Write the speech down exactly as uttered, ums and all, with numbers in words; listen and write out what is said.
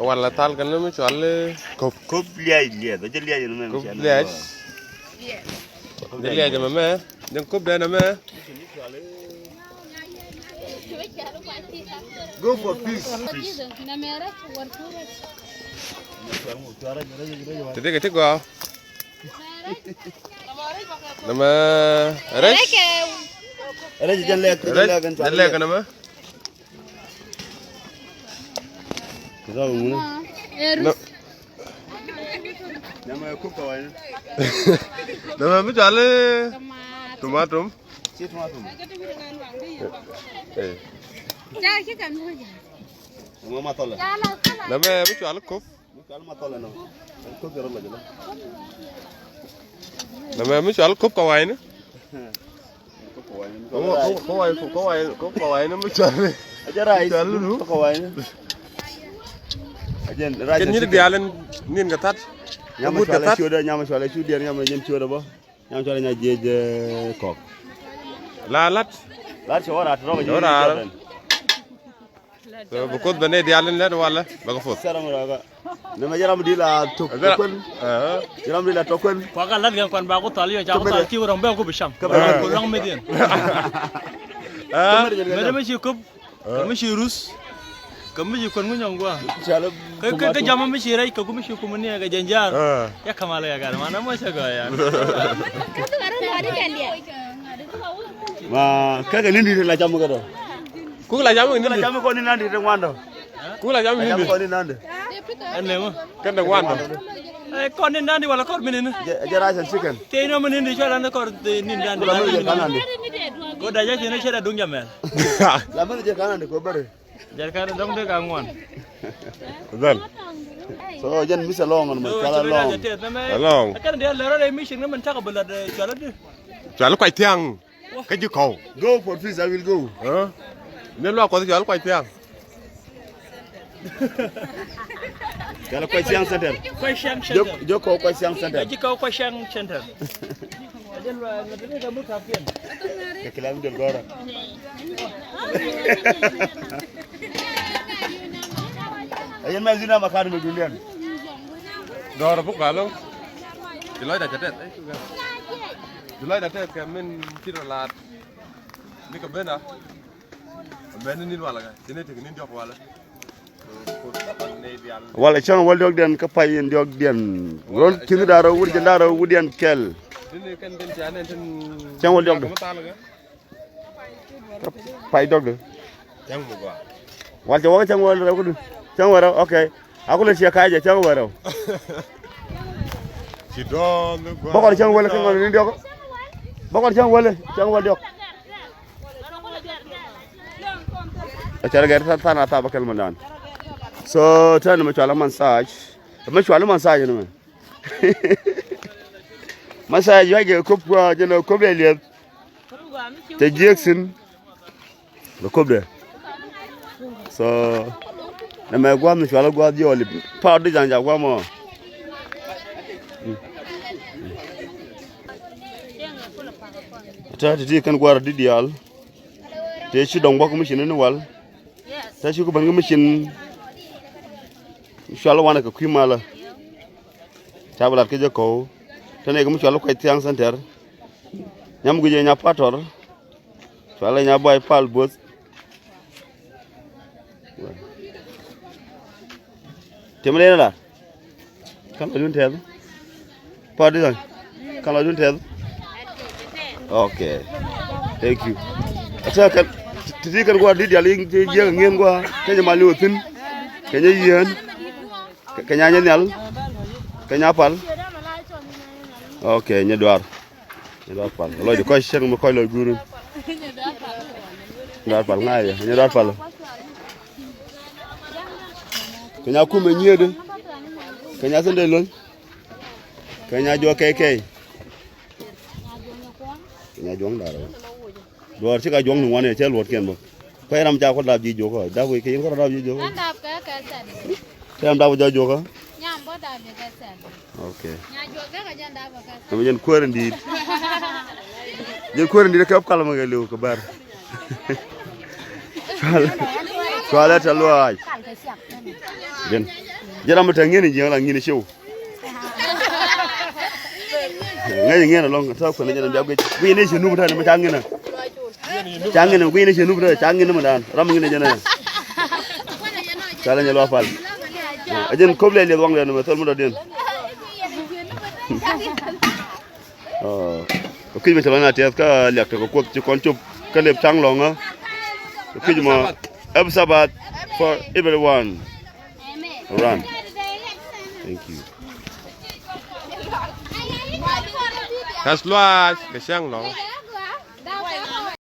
Wala thal kɛn ni mi cual, eh, kop. Kop liac liac, ɛ jɛ liac ni mɛ mi cual ni liac. Jɛ liac ni mɛ mɛ, jɛ kop dɛ ni mɛ. Go for peace. Peace. Ti ti kɛ ti gɔaa. Nɛmɛ rɛc. Rɛc jɛn lɛk, jɛn lɛk, jɛn lɛk nɛmɛ. Nɛmɛ mi cual i̱ tomatum. Nɛmɛ mi cual i̱ kop. Nɛmɛ mi cual kop kɛ wayni. Kop kɛ wayni mi cual. Cual nu. Kɛ nyit diaal in nin kɛ that. Nyam cual cu diɛn, nyam cual cu diɛn bä. Nyam cual nya jiec kɔk. La lat. Lat cual rat rɔk jiec. So, bi Kuoth ben nɛy diaal in lät walɛ bɛ kɛ puɔth. Nɛmɛ jɛ ram di la tok kuän. Jɛ ram di la tok kuän. Kua ka lat kɛ kuan ba ku thal yɔ ca ku thal ki wä rɔm bɛ ku bi cam. Ku luaŋ meth yɛn. Mɛ dee mi ci köp. Kɛ mi ci rus. Kɛ mi ci kuän ŋu nyɔŋ gua. Kɛ, kɛ, kɛ jam mi ci rɛc kɛ ku mi ci kum ni kɛ jɛn jar. Ya kamal ya gar mana mo cɛ gɔ ya. Ma kɛ kɛ ni di la cam kɛ dɔ. Kuk la jam ni. Kuk la jam kɔn ni nandi te ŋuandɔ. Kuk la jam ni. Kɔn ni nandi. Ɛn lɛ mɔ. Kɛn te ŋuandɔ. Ɛ kɔn ni nandi wala kɔr mini ni. Jɛ rice and chicken. Te ino mini ni cɔla ni kɔr te ni nandi. Kuk la mini jɛ kanandi. Ko da jɛ cɛ ni cɛ da duŋ jamɛl. La mini jɛ kanandi ko bere. Jɛ kan dɔŋ de ka ŋuan. Then. So jɛn mi cɛ lɔŋ ni mɛ cɔla lɔŋ. Lɔŋ. Kɛn de lɛ rɔ de mission ni mɛ tak bela de cɔla de. Cɔla kuac thiaŋ. Kä ji̱ kɔw. Go for peace, I will go. Ni luak Kuɔth cɔal Kuac Thiaŋ. Cɔal Kuac Thiaŋ Center. Kuac Thiaŋ Center. Ji̱ kɔw Kuac Thiaŋ Center. Kɛ kilam del gɔra. Ayen mɛ zina makan mɛ dundian. Gɔra buk galo. Ti lɔcda cɛ tɛth. Ti lɔcda tɛth kɛ min ci rɔ laat. Ni kɛ ben a. Mɛn ni nin walɛ kɛ. Ti ni tek nin diɔk walɛ. Walɛ cäŋ wäl diɔkdiɛn kä pay in diɔkdiɛn. Rol ki̱n da̱rä wut jɛn da̱rä wut diɛn kɛl. Cäŋ wäl diɔkdɛ. Pay dɔk di. Wal cɛ wä kä cäŋ wä rɛw kä di. Cäŋ wä rɛw, okay. A kulɛ ciɛ ka̱a̱cɛ cäŋ wä rɛw. Bä kɔn cäŋ wä lɛ kä ŋɔn ni diɔk. Bä kɔn cäŋ wä lɛ cäŋ wä diɔk. A cɛ rɛ gɛr than a thap a kɛl mɛ dan. So tɛn mɛ cual a massage. Mɛ cual a massage ni mɛ. Massage yuac kɛ kop, jɛn kop lɛ liɛth. Cɛ jiek thi̱n. Bɛ kopdɛ. So nɛmɛ gua̱a̱th mi cual gua̱a̱th yɔɔli. Pa̱a̱t di ja̱ŋ ca gua̱a̱th mɔ. Te ti ti kɛn gua̱a̱r di diaal. Te ci dɔ̱ŋ bɔk mi ci ni ni wal. Te ci ku ben ki mi ci ni cual wanɛ kɛ kui̱ malä. Ca bi lat kä jɛ kɔw. Te nɛ kɛ mi cual Kuac Thiaŋ Center. Nyam guic ɛ nya patɔr. Cual ɛ nya buay pal buɔth. Tɛmɛ lɛ na la. Kan la dun tɛth. Pa di lan. Kan la dun tɛth. Okay. Thank you. Ata kan ti ti kan gua di dial in je je ngien gua. Kɛ nyɛ mali wothin. Kɛ nyɛ yien. Kɛ nyɛ nyɛ nyal. Kɛ nyɛ pal. Okay, nyɛ duar. Nyɛ duar pal. Lɔc kɔc cɛŋ mi kɔc lɔc guru. Nyɛ duar pal ŋa̱a̱c, nyɛ duar pal. Kɛ nya kumɛ nyiëëdä. Kɛ nya thindɛ lo̱ny. Kɛ nya juɔk kɛy kɛy. Kɛ nya juɔk da̱rä. Duɔ̱ɔ̱r cikɛ juɔ̱ŋ ni ŋuan yɛ cɛ luɔtkiɛn bä. Kuɛ ram ca kɔ dap ji̱ juɔkä. Dap kɛ yin kɔ dap ji̱ juɔkä. Tɛm dap jɔ juɔkä. Okay. Kɛ mi jɛn kuäär in di̱i̱t. Jɛn kuäär in di̱i̱t kɛ kal mi kɛ liw kɛ bär. Cual, cual ɛ tɛ luaac. Jɛn. Jɛ ram mi te ŋi̱n ji̱ la ŋi̱n ciw. Ŋäc ŋi̱n alɔŋ ta kuɛn jɛ na bia guic. Guic ni ci nup ta ni mi ca ŋi̱n. Ca ŋi̱n guic ni ci nup ta ca ŋi̱n mi dan. Ram ŋi̱n jɛ na. Ca la nyɛ lɔ pal. A jɛn kop lɛ lieth waŋ lɛ ni mɛ thol mi dɔ̱diɛn. Ɔ, kic mɛ cɛ lɔn a tiɛth kä liak tekɛ kuoth ci kɔn cop kä lep caŋ lɔŋä. Kic mɔ, happy Sabbath for everyone. Run. Thank you. That's luaac kɛ caŋ lɔŋä.